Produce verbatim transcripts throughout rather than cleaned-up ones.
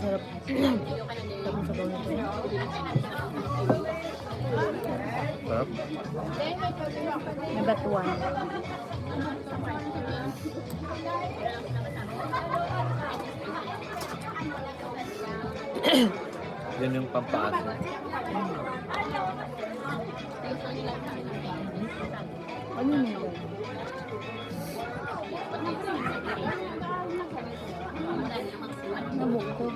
Sarap. Sarap ng sabaw nito. Sarap. May batuan. Yun yung pampaasim. Ano yun? Nabukog ko.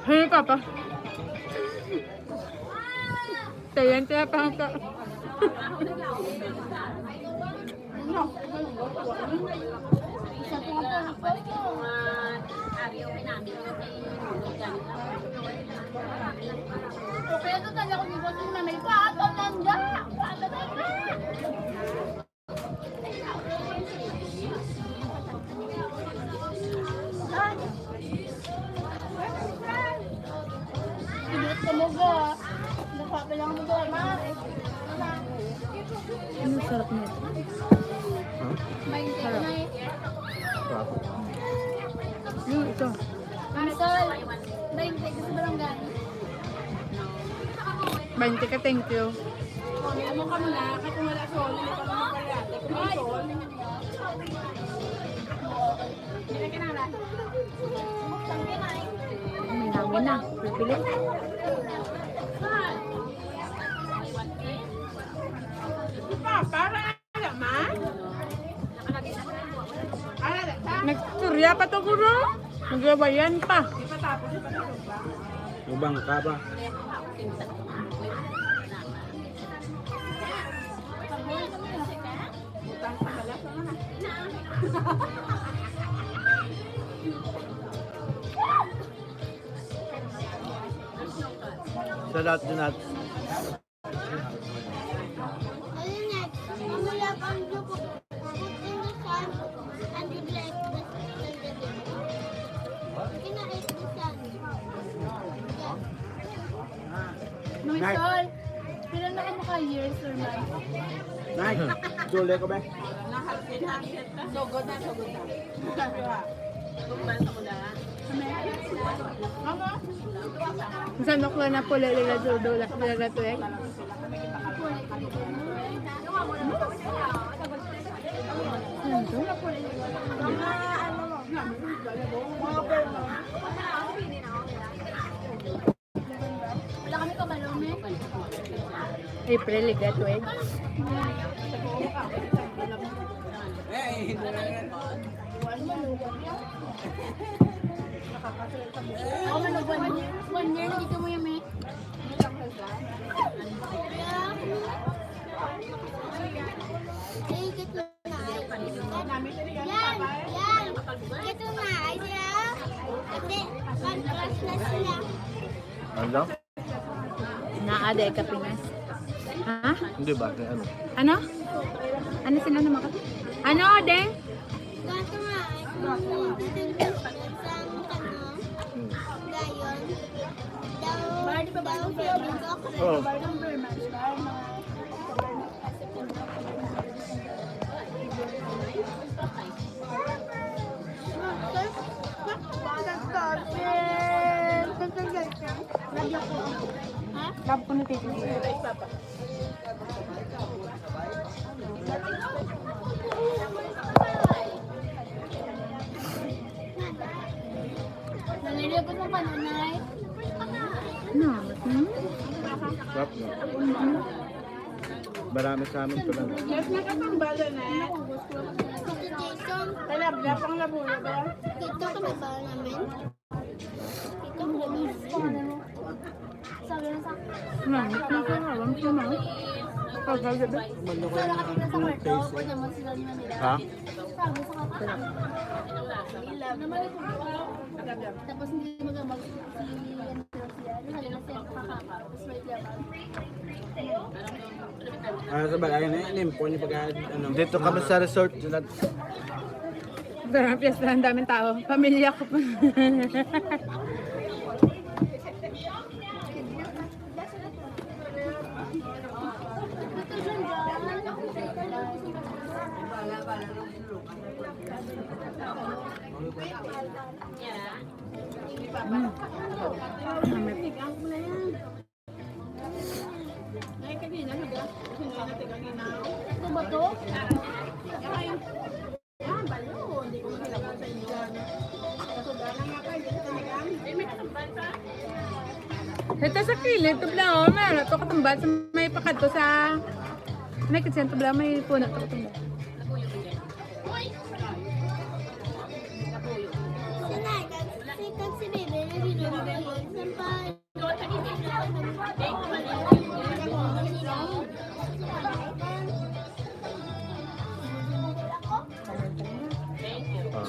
Hey, Papa. Tayan siya, Papa. Ano sarap nito? Sarap. Yung ito. Bainte ka, thank you. May hangin na. Pipili. Nagstorya pa to, guro. Naglabayan pa. Lubang ka pa. Shout out to Nats. Noy Sol, pila na kamo ka years or months? Nay, Julie ko ba? Sugod na, sugod na. Bisan okra na pula nila, dudulat nila na to, eh. Wala kami kabalo, me. April, ligat, eh. Oh, man, one year, one year na dito mo yun, eh. Yan, yan. Ito na, ay siya. Ate, mag-crush na sila. Ano? Naa diay ka Pinas. Ha? Hindi ba? Kay ano? Ano? Ano sila naman ka? Ano, Deng? Gato nga, ay, kung dito sa ano, gayon, daw, daw, daw, daw, Oo. Love ko na, tito. Nalilibot mo pa, Nanay? No. Hmm? Sarap na. Marami sa amin ito lang. Yes, nakatambal na. Talab, lapang labuyo ba? Dito ka na ba namin? Dito ka na ba namin? Sabi na sa akin. Ma'am, ito na sa alam ko na. Pagkagabi. Sa nakatira sa kwarto, pwede mo sila nila. Ha? Sabi sa kwarto. Tapos hindi magamag si, ano, siya. Sabi na siya, nakaka-, tapos may diabag. Ah, sa bagay na yun, impon yung pagka, ano. Dito kami sa resort, yun at Daming piyesta, ang daming tao. Pamilya ko pa. Mm. Ito ba to? Ito sa kilid, tubla, o. May ano, to katumbal sa may pakadto sa, may kitchen, tubla, may puno, to katumbal. Sikat si Bebe, nag-inom na yun. Sampay. Ah.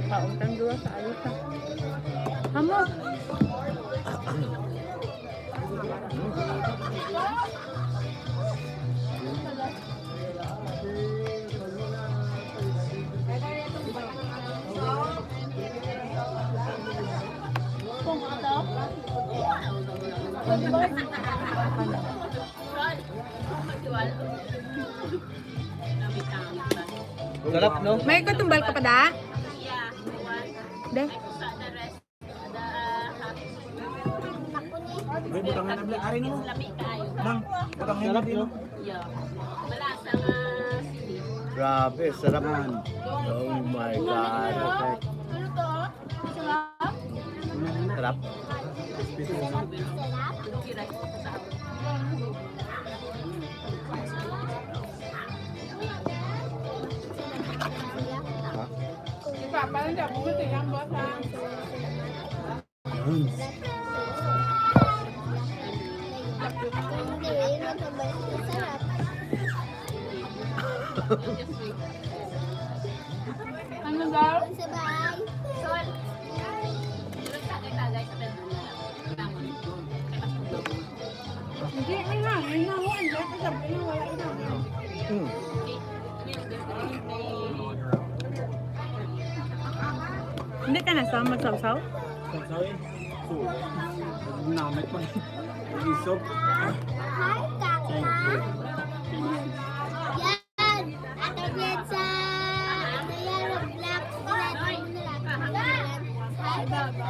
Kaon tang duha sa ayos, ha. Hamo. Sarap, no? May katumbal ka pa, da? De. Uy, butangan na, Bli. Ari na mo. Nang, butangan na, Bli, no? Grabe, sarap. Oh my God. Sarap. Ha? Si Papa, hindi ako matingin, boss, ha? Ano daw? Hindi, ay na, ay na, ay na, ay na, wala na. Hmm. Hindi ka na sa magsawsaw? Sawsaw eh. So, namit pa. Isog. Hi, Kaka. Thank you. Yan. Ate Bletsa. Ano yan? Vlog. Ginagawa mo na lang. Hi, Kaka.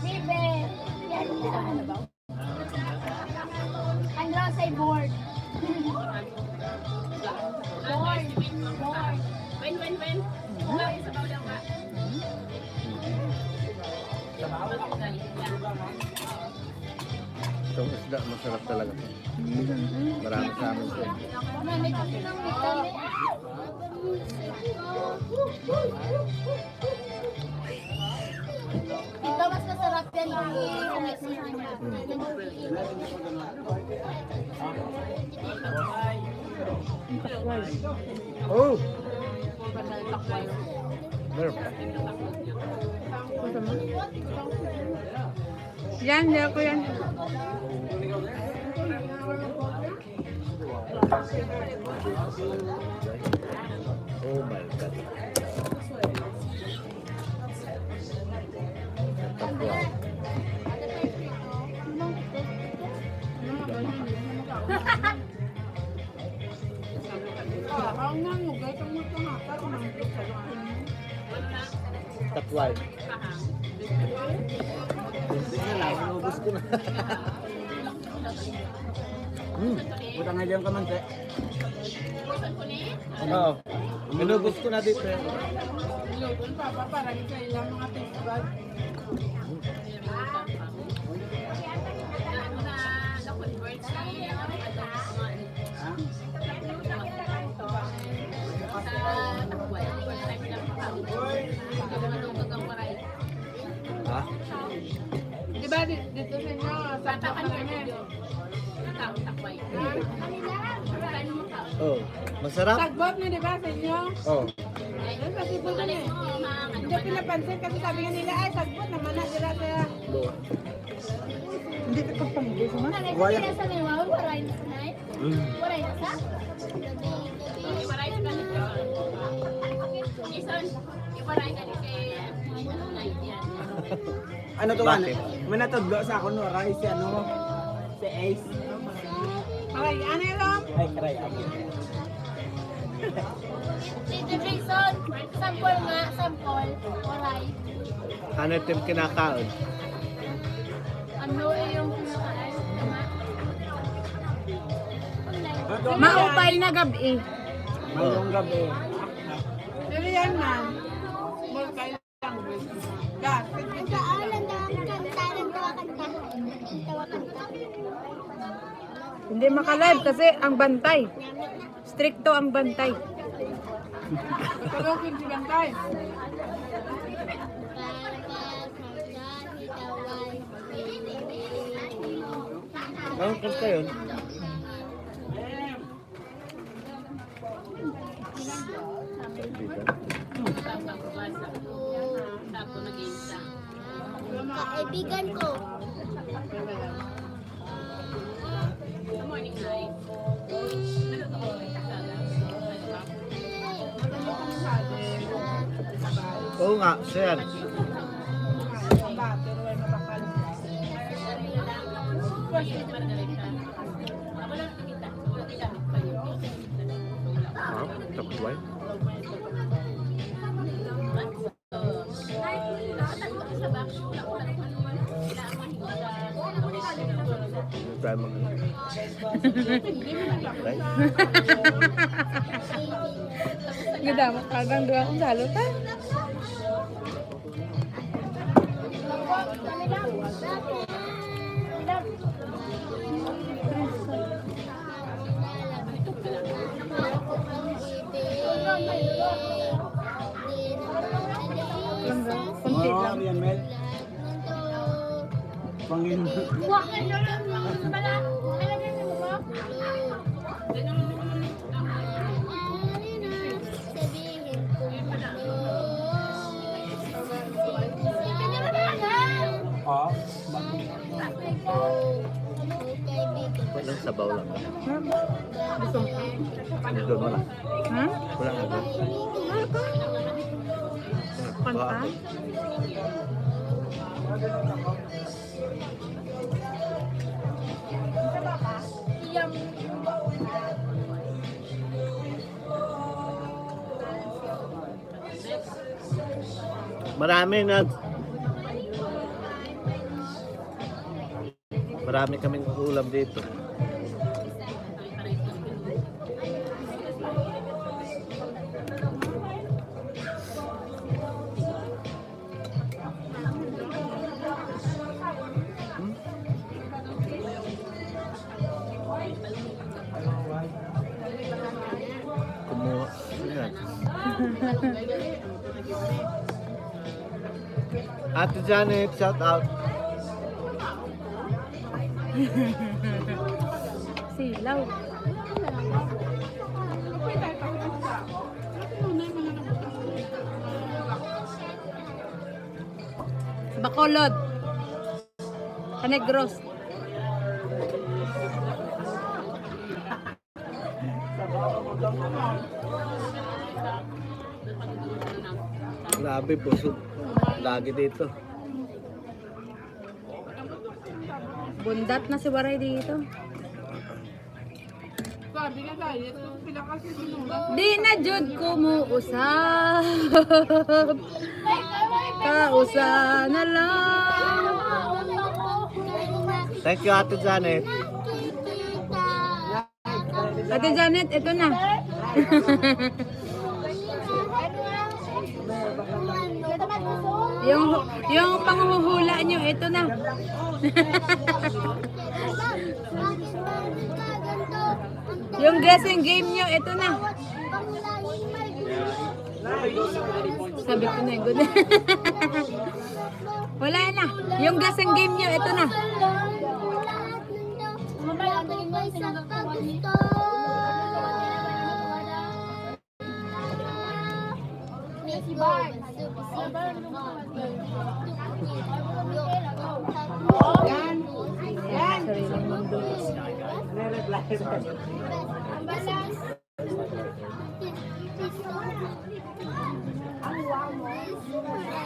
Bibe. Yan. Ang raw say bored. Bored. Bored. When, when, when? Sabaw lang ba? Itong isda, masarap talaga. Marami sa amin ito. Mami, kasi nang may kami. Ito, mas masarap yan. Oh! Meron pa. Yan, yan ko yan. Oh my God. Tatway. Hindi na lang, inubos ko na. Hmm. Buta nga diyan ka man, te. Oo. Inubos ko na dito, eh. Inubos pa, pa, para sa ilang mga taste bud. Ha? Di ba, di-, dito sa inyo, sa Takan na rin. Oh, masarap. Sagbot na, di ba, sa inyo? Oh. Ayun, kasi po dun eh. Hindi pinapansin kasi sabi nga nila, "Ay, sagbot naman na sila sa." Hindi ka kapanggo sa man? Wala. Sa may wawan, waray na sa may. Mm. Waray na sa? Waray na sa. Isan, iwaray na ni kay, ano na yan. Ano to, ano? Bakit? May natudlo sa akon, waray si ano, si Ace. Aray, ano yun? Ay, karay, ako. Si Jason, sample nga, sample. Alright. Ano ito yung kinakaon? Ano yung kinakain? Maupay na gab-i. Mayong gabi. Pero yan, ma'am. Hindi maka-live kasi ang bantay. Stricto ang bantay. Anong kanta yun? Kaibigan ko. Oo nga, sir. Ah, tapuay. Ano tayo mag- Gadamat pa bang duha kong salot, ha? Kunti lang. Panginoon. Ah, walang sabaw lang. Gusto mo pa? Doon mo lang. Ha? Wala nga doon. Kanta? Marami na. Marami kaming ulam dito. Kumuha. Ayan. Ate Janet, shout out. Silaw. Bacolod. Sa Negros. Grabe, busog. Lagi dito. Bundat na si Waray dito. Di na jud ko muusab. Kausa na lang. Thank you, Ate Janet. Ate Janet, ito na. Yung, yung panghuhula niyo, ito na. Yung guessing game niyo, ito na. Sabi ko na, good. Wala na. Yung guessing game niyo, ito na.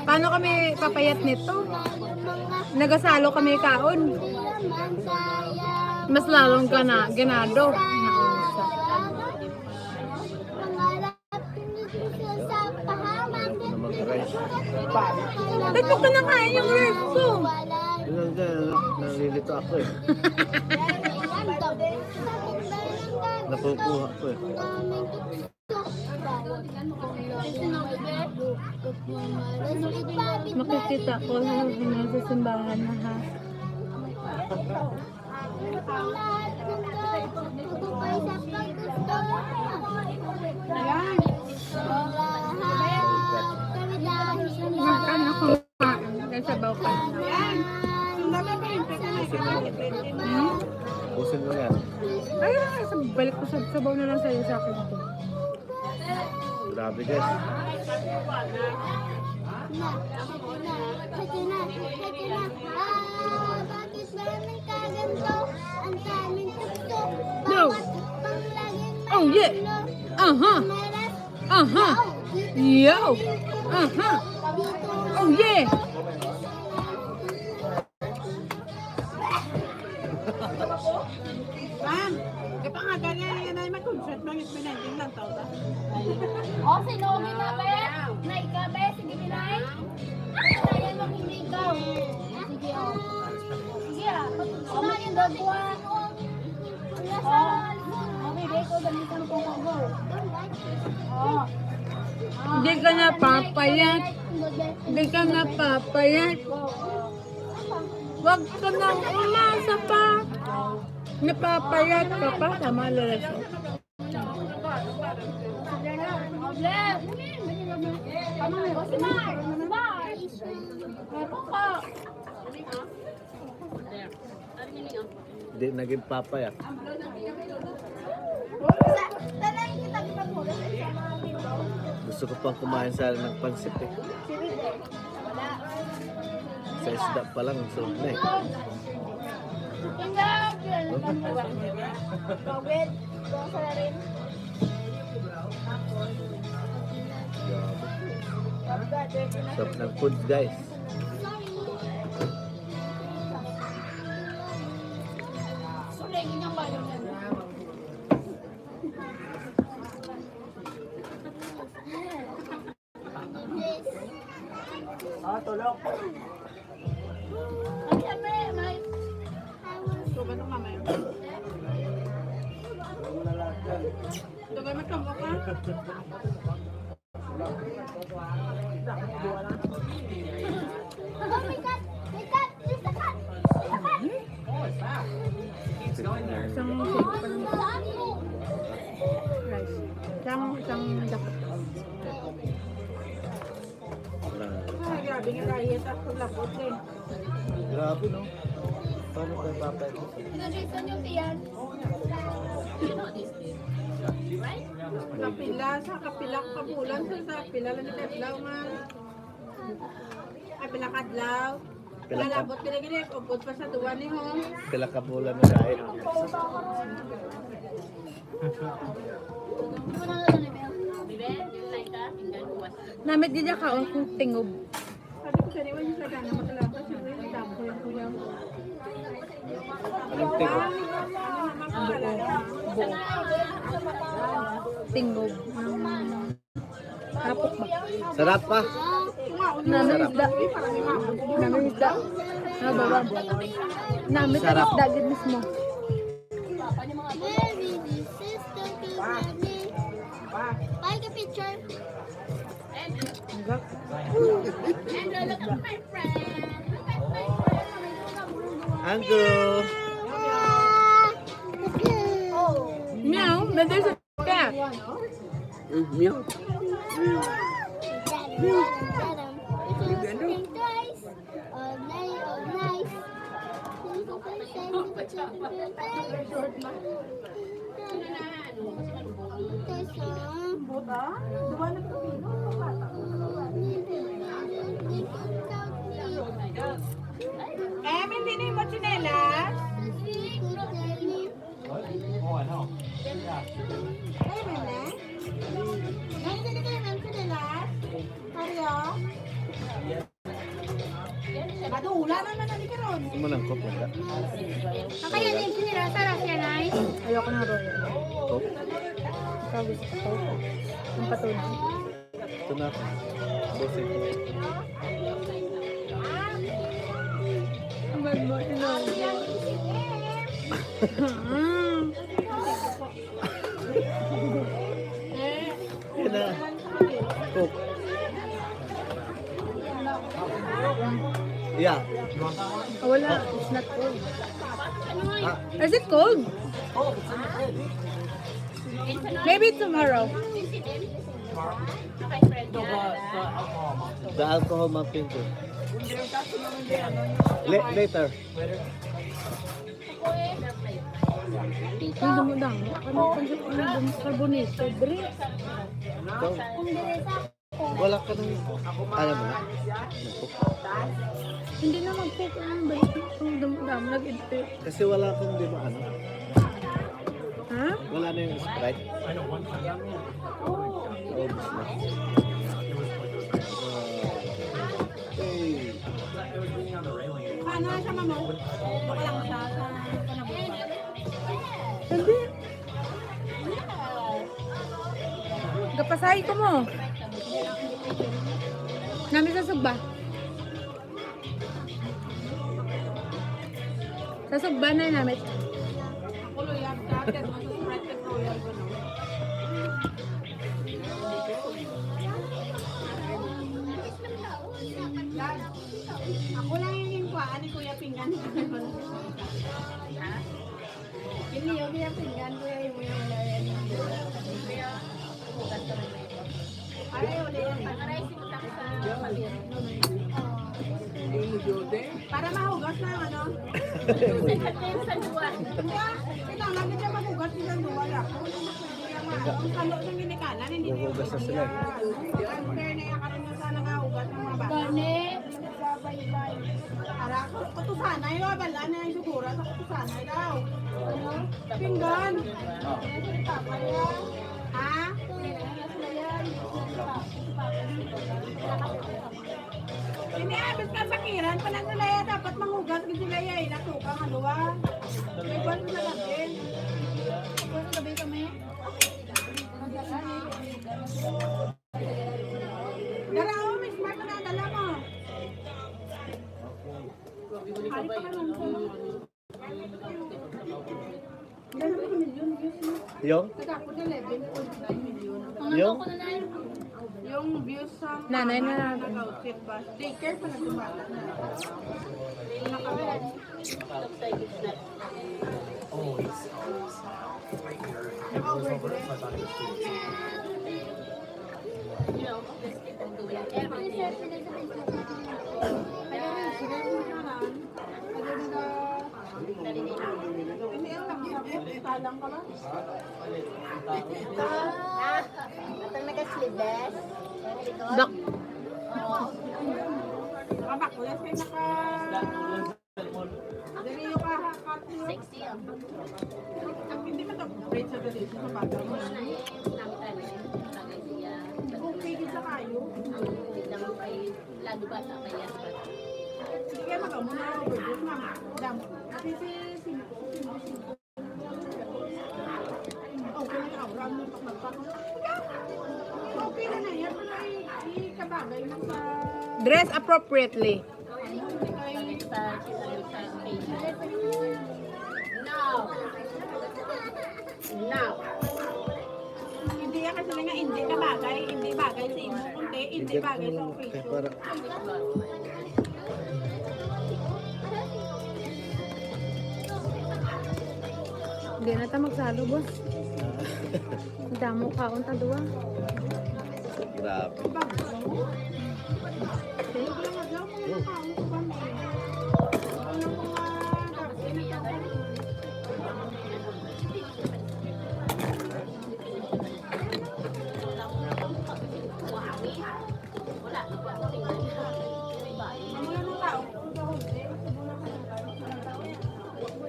Paano kami papayat nito? Nagasalo kami kaon. Mas lalong ka na ganado. Naunsa. Ba't mo kinakain yung rice ko? Yun lang dyan, nalilito ako eh. Nakukuha ko eh. Makikita ko ha, sa simbahan na ha. Makan ako, makan. May sabaw pa. Hmm? Ubusin mo na yan. Ay, sa-, balik ko sa sabaw na lang sa'yo, sa akin ito. Grabe, guys. No. Oh, yeah. Aha. Aha. Yo. Aha. Oh, yeah. Ma'am, di pa nga ganyan, yan ay mag-concert, mangit pinending lang tao ba? O, si Nomi na, be. Na ikaw, be. Sige, Binay. Kaya mo, hindi ikaw. Sige, o. Sige, ah. Kumain daw po, ah. O. O, bibigay ko, dami sa mga go. O. Hindi ka napapayat. Hindi ka napapayat. Huwag ka nang umasa pa. Napapayat ka pa. Tama, Lola. Di naging papayat. Gusto ko pang kumain sana ng pansit eh. Sa isda pa lang, sarap na eh. Sarap ng food, guys. Ah, tulog. Ay, ano eh, may... Suga ng kamay. Dugay, magkamukha. Isang rice. Isang, isang dapat. Ay, grabe nga diet at paglabot eh. Grabe, no? Paano kay Papa ito? Pinadyosan niyo, Tiyan. Kapila, sa kapila ka bulan, sa, sa pila lang ka adlaw man. Kapila ka adlaw. Pila ka, palabot ka na gini, ubod pa sa duwa ni ho. Pila ka bulan na dahil. Namit gid ka, o, kung tingob. Anong tingob? Tingob. Tapos ba? Sarap pa. Namit isda. Namit isda. Nabawan. Namit isda gid mismo. Bye, ka picture. Andrew. Meow, na there's a cat. Mm, meow. All night, all night. Em, hindi na yung tsinelas. Ay, mama. Ay, hindi na yung tsinelas. Mario. Madula naman na ni karon. Gusto mo ng Coke, wala? Kaya din sinira sa Russia, Nay. Ayoko ng Royal. Coke? Ikaw gusto ko Coke. Ang patunay. Ito na ako. Bossing ko. Ang bad mo, Ginoo. Yan na. Coke. Yeah. Wala, it's not cold. Ah. Is it cold? Maybe tomorrow. The alcohol, ma, pinto. La-, later. Ay, damo-damo. Ano, ano, ano, carbonated drink. Ikaw, wala ka nang, alam mo na. Hindi na mag-cook ang balik. Ang damo-damo, nag-edit. Kasi wala kang, di ba, ano? Ha? Wala na yung Sprite. Naubos na. Hey. Paano siya, mamo? Wala ka sa, sa, sa nabutan? Hindi. Gapasahi ko mo. Nami sa sugba. Sa sugba na namit. Ako, Royal, dati, mas Sprite at Royal, gano'n. Ako lang yung kuhaan ni Kuya Pinggan. Hindi, yung Kuya Pinggan, Kuya, yung, yung, yung, yung, Para mahugas na, ano? Ito, lagi siya maghugas, silang duwa lang. Ang kalo ng ginikanan, hindi na yung hugas na sila. Ang fair na yung karoon na sana nga hugas ng mga bata. Para kutusanay, wa, bala na yung siguro sa kutusanay daw. Pinggan. Ha? Ini, ah, bis ka sakiran pa lang nila, dapat manghugas gid sila, ya, ina, tukang, ano, ah. May buwan sa gabi. Buwan sa gabi kami. Dara, oh, may smart na dala mo. Hari pa ka lang. Yung? Yung? Yung views sa nanay na nag-outfit ba? Daycare pa nagdumala na. Dok. Sexy, ah. Hindi man daw great sa dali sa bata. Okay, gid sa kayo. Lalo bata pa yan. Sige, mag-amo na, overdose, mama. Dam. Kasi si, si, si, okay na yung aura mo pag magpako. Okay na na yan, pero i-, ikabagay mo sa Dress appropriately. Hindi yan kasi nga, hindi ka bagay, hindi bagay sa imo, kundi hindi bagay sa occasion. Hindi na ta magsalo, boss. Damo kaon ta duwa. Grabe.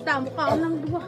Damo kaon lang duwa.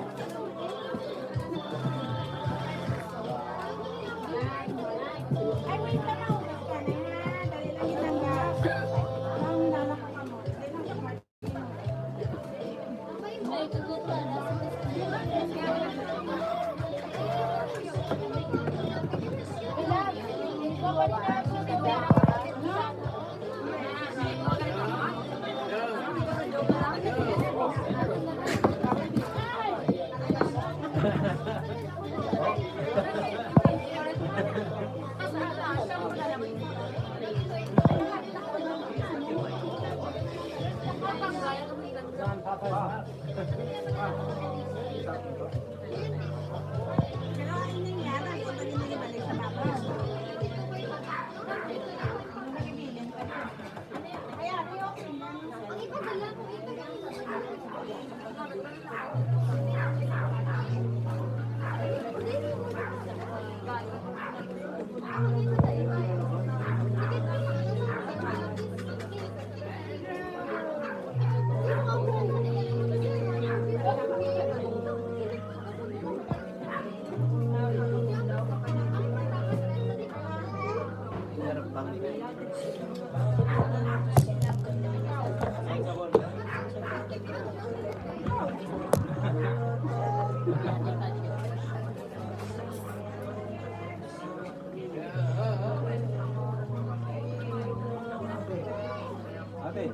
Ate,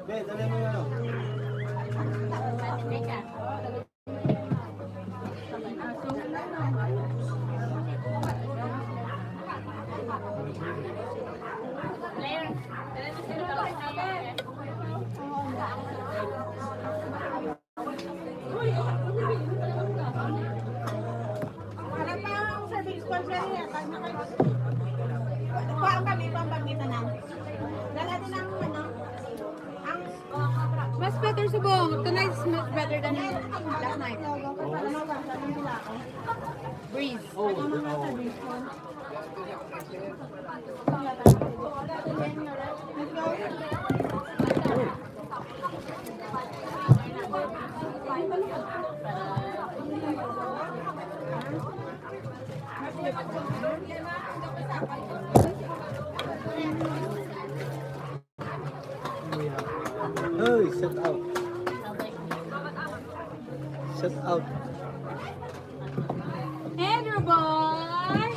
be, dali mo 'yung ano. Wala pa ang service call, sir, eh. Pag naka-, kuha ang kami, pang pagkita na. Dala din ang, ano, ang Mas better subong. Tonight is much better than last night. Breeze. Hey, shout out. Shout out. Andrew boy!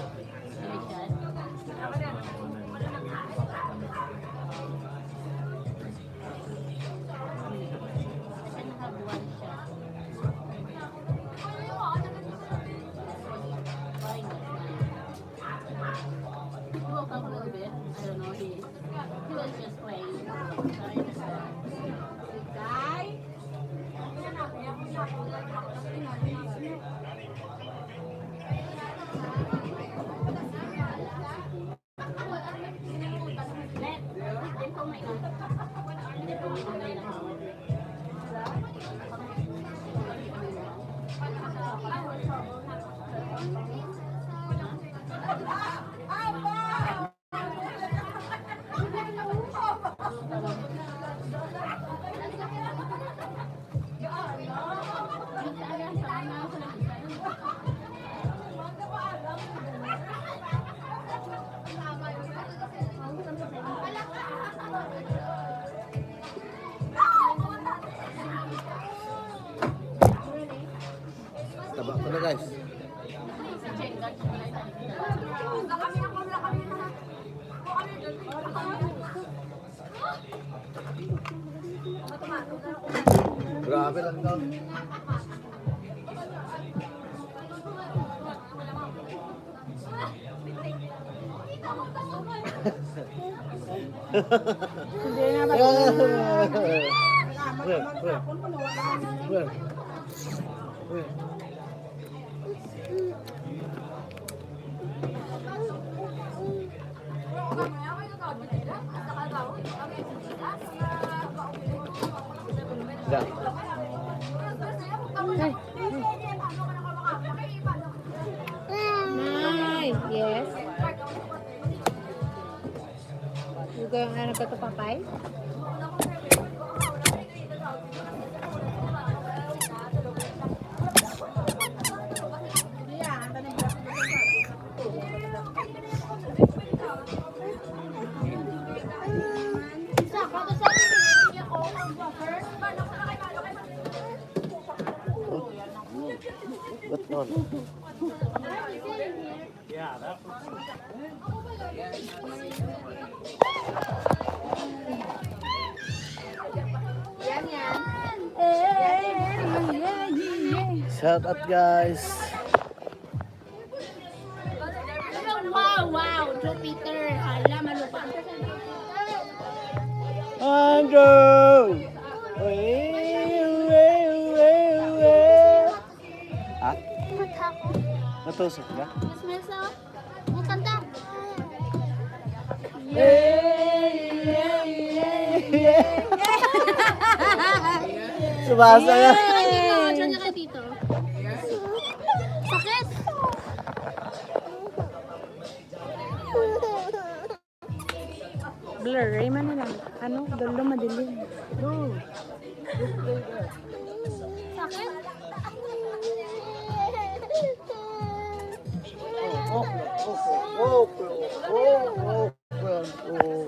He woke up a little bit. I don't know. He, he was just playing. Guy? Taba ko na, guys. Grabe lang daw. Hindi na ba? Nay, yes. Lugar nga nagkatupapay? Ba't naman? Shout out, guys. Wow, wow, Jupiter. Hala, malupa. Andrew! Uy! Natusok ka? Smells na, oh. Ang kanta. Yay! Yay! Yay! Yay! Sumasaya. Yay! Diyan na kayo, Tito. Sakit! Blur, ay man na lang. Ano? Dulo, madilim. No. Just play that. Sakit? Oh, oh, oh, oh, oh, oh, oh.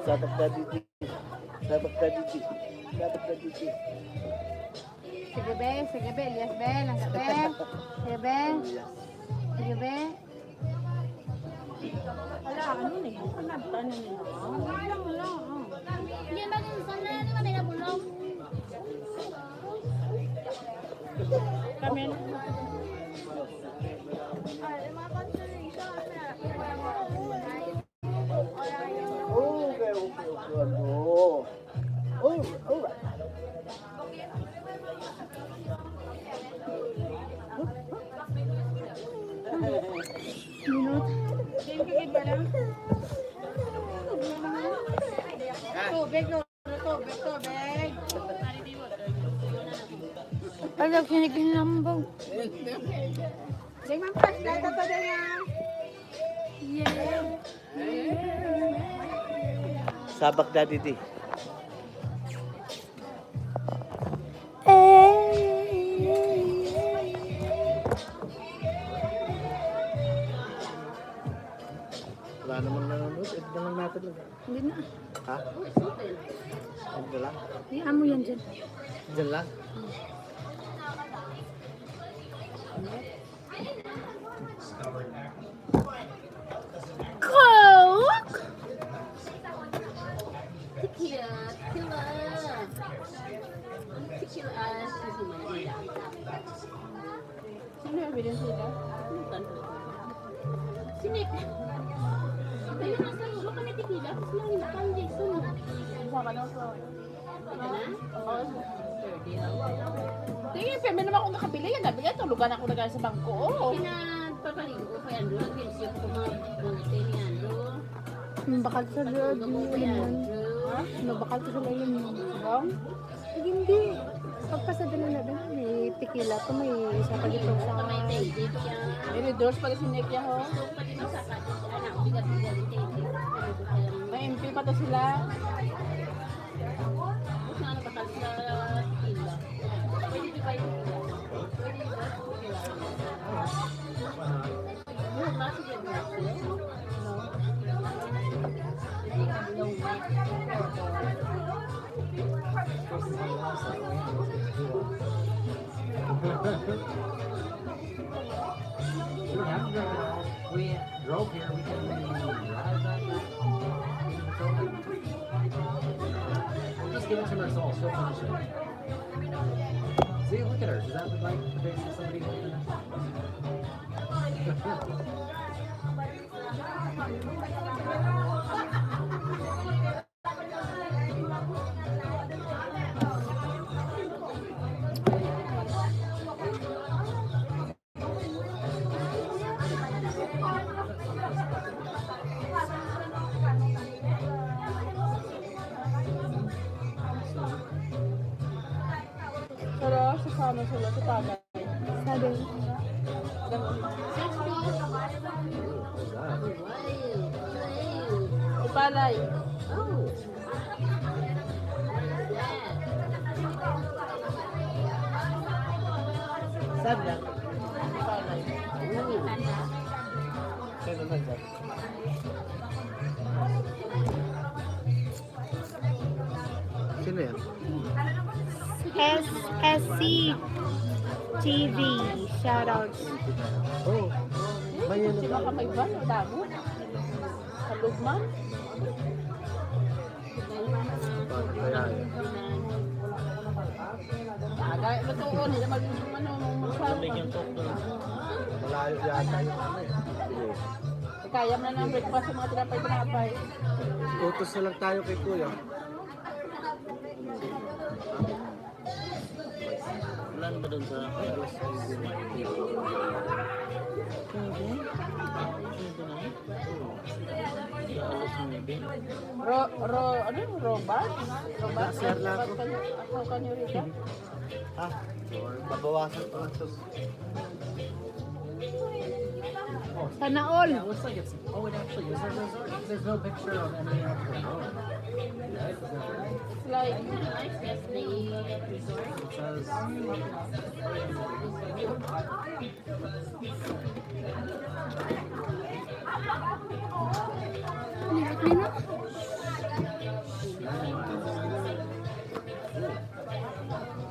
Sabak na didi. Sabak na didi. Sabak na didi. Sige, be. Sige, be. Ilyas, be. Langga, be. Sige, be. Ilyas. Sige, be. Ala, ano ni? Ano ni? Wala, wala. Hindi, mag-, sana, ano, may nabulong. Kami. Ay, mga consolation, ah. Okay, okay, okay. Oh. Oh, all right. Tubig, no? Tubig, tubig. Ala, kinikinambog. Ding, mang flashlight ato diri, ah. Sabak na didi. Wala namang nanonood. Ito na lang natin lang. Hindi na. Ha? Ito lang? Hayaan mo yan dyan. Dyan lang? Coke! Tequila, tequila. Tequila, ah, excuse me, Manila. Sino yung evidence nila? Sinik. Ayun, nasa ulo kami tequila. Tapos lang yung Jason. Isa ka daw, so. Tingin, pirmi naman akong nakabili. Yan, nabili. Tulugan ako na sa bangko, oh. Pinapapaligo ko kay Andrew. Nag-video ko mga buti ni Andrew. Mabakal sa loob yung ilim. Ha? Mabakal sa loob yung bang? Ay, hindi. Pagpasada na natin, may tequila to, may isa pa dito sa... May endorse pala si Nick, ho. May M P pa to sila. We drove here, we can drive back. We'll just give it to Marcel, she'll finish it. See, look at her. Does that look like the face of somebody holding a Pero sa sana sila sa tagay. Sabi. Upalay. Saan na? Upalay. Sino yan? S S C T V, shoutouts. Oh, may ano. Baka may ban o damo. Kalugman. Kaya, eh. Aga, lutuon, hindi mag-, ano, mag-, malayo yata yung ano, eh. Kaya mo na ng breakfast sa mga tinapay-tinapay. Utos na lang tayo kay Kuya. Wala na ba doon sa alas nuebe? Nuebe na? Nuebe na? Sa alas nuebe? Ro-, ro-, ano? Robot? Robot? Sir na ako. Ako kanyo rito? Ha? Babawasan pa ang sus. Sana all. Yeah, it looks like it's, oh, it actually is a resort. There's no picture of any of the road. It's like, it says,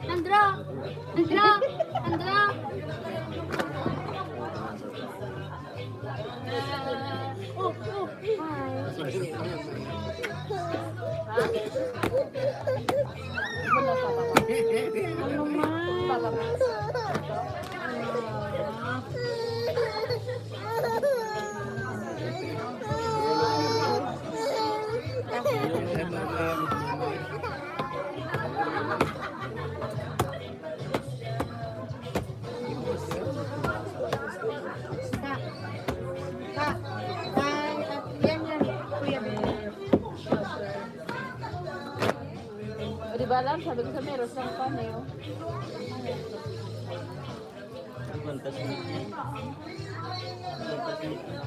Andra! Andra! Andra! Oh, oh, hi. Ano, ma? O, di ba, Lam? Sabi ko sa meron siyang pan, eh, oh.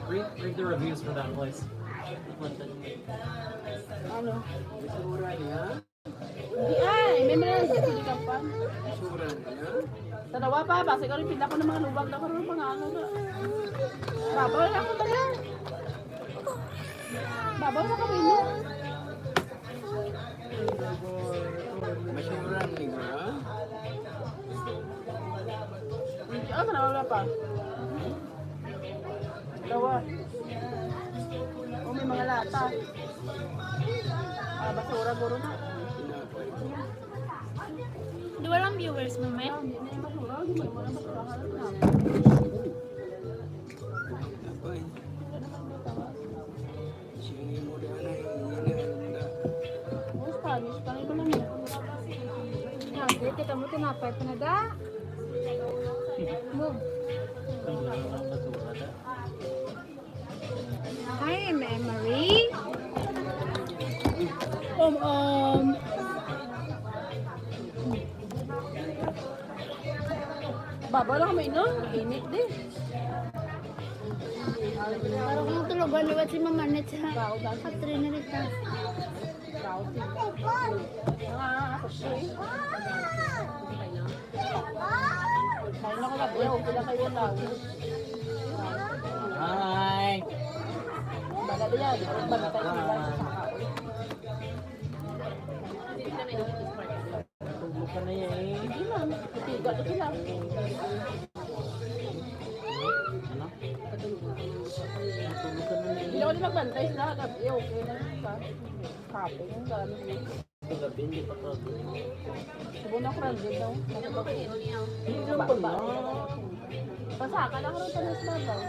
Read, read the reviews for that place. Ano? Hindi, ay, may mga nagsisilikapan. Tanawa pa, basta ikaw rin pinda ko ng mga lubak na karoon, mga ano na. Babaw na ako talaga. Babaw na kami, no? Masura ni ba? Ah, sana wala pa. Dawa. O, may mga lata. Ah, basura, guro na. Duha lang viewers mo, may? Spanish, Spanish pa lang yan. Grabe, kita mo, tinapay pa na da. Mo. Hi, Memory. Um, um. Babaw lang kami, no? Init, di. Parang kung tulugan liwat si Mama Net sa Katrina Rita. Hi. Natulog ka na yan, eh. Hindi, ma'am. Tiga na sila. Ano? Natulog ka na yan, eh. Hindi ako din magbantay sila kagabi. Okay na yun, ha? Kapag yung gano'n. Kagabi, hindi pa kagabi. Siguro na crowded daw. Hindi lang pala. Pasaka na karoon sa mas babaw.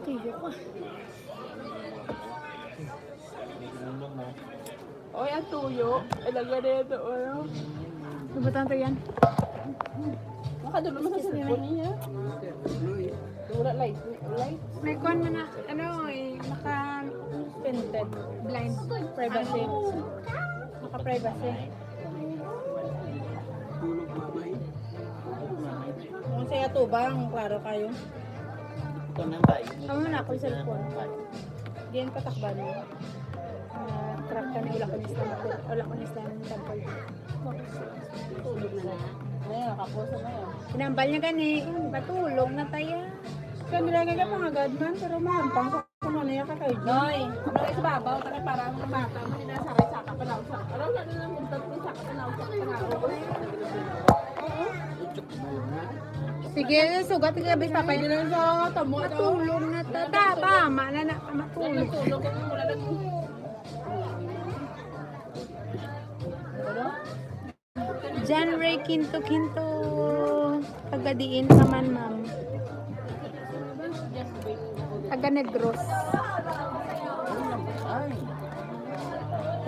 Tiyo ko. Oy, ang tuyo. Ay, lagyan na ito, ano? Lubutang to yan. Makadulo mo sa cellphone niya. Wala light. Light. May kuwan man na, ano, eh, naka-tinted. Blind. Privacy. Naka-privacy. Tulog, mama, eh. Kung sa atubang, klaro kayo. Ito na ba? Amo na ako cellphone. Diyan patakban mo. Ah, Kani wala ko na sila, wala ko na sila ng tagpal. Tulog na na. Ngayon, kapuso na yun. Sinambal niya gani, matulog na taya. Kani lagi ka mga gadman, pero mahampang sa kuno na yan ka kayo. Noy, Noy, sa babaw, tara para ang bata mo, nila sa ray, saka pa na, saka pa na, saka pa na, saka pa na. Sige, sugat ka, bis, papay. Matulog na ta, ta, tama na na, matulog. John Ray Quinto Quinto. Taga diin ka man, ma'am? Taga Negros.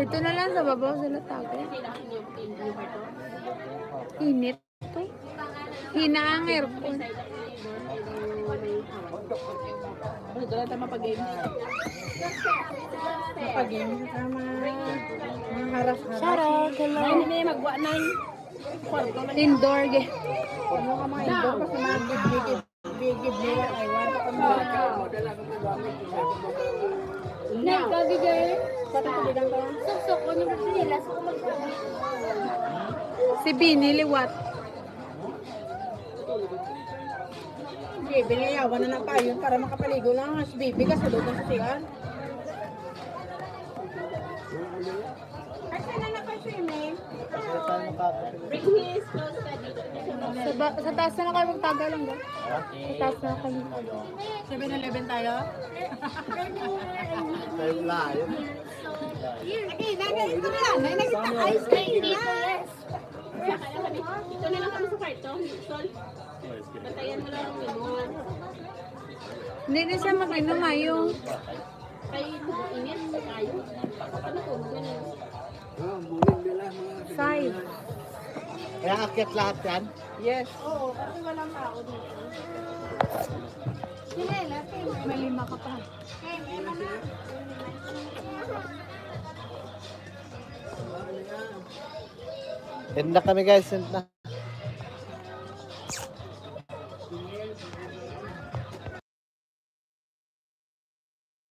Dito na lang sa babaw sila tago. Init. Hina ang aircon. Uy, dala tayo mapag-games. Mapag-games sa mga, mga haras-haras. Shout out, hello. Ay, hindi, magwa na yung kwarto na. Indoor game. Ano ka mga indoor? Kasi mga big, big, big, big nila, ay, wala pa kami. Nagkagigay. Sa ito, bilang ka. Suksok ko nung sinilas ko magkagigay. Si Bini liwat. Sige, biniyawan na ng payon para makapaligo lang. Si Bibi, kasulod ng sisihan. Kasi na na pa swimming. Bring his clothes ka dito. Sa, ba, sa taas na lang kayo magtagal lang ba? Sa taas na lang kayo. Seven Eleven tayo? Tayo layo. Hindi, nag-, ito na lang. May nakita ice cream na. Ito na lang kami sa kwarto. Sol, bantayan mo lang ang inuman. Hindi na siya mag-inom, ayo. Kay init kayo. Ano po, ganun? Five. Kaya akyat lahat yan? Yes. Oo, kasi walang tao dito. May lima ka pa. End na kami, guys, end na.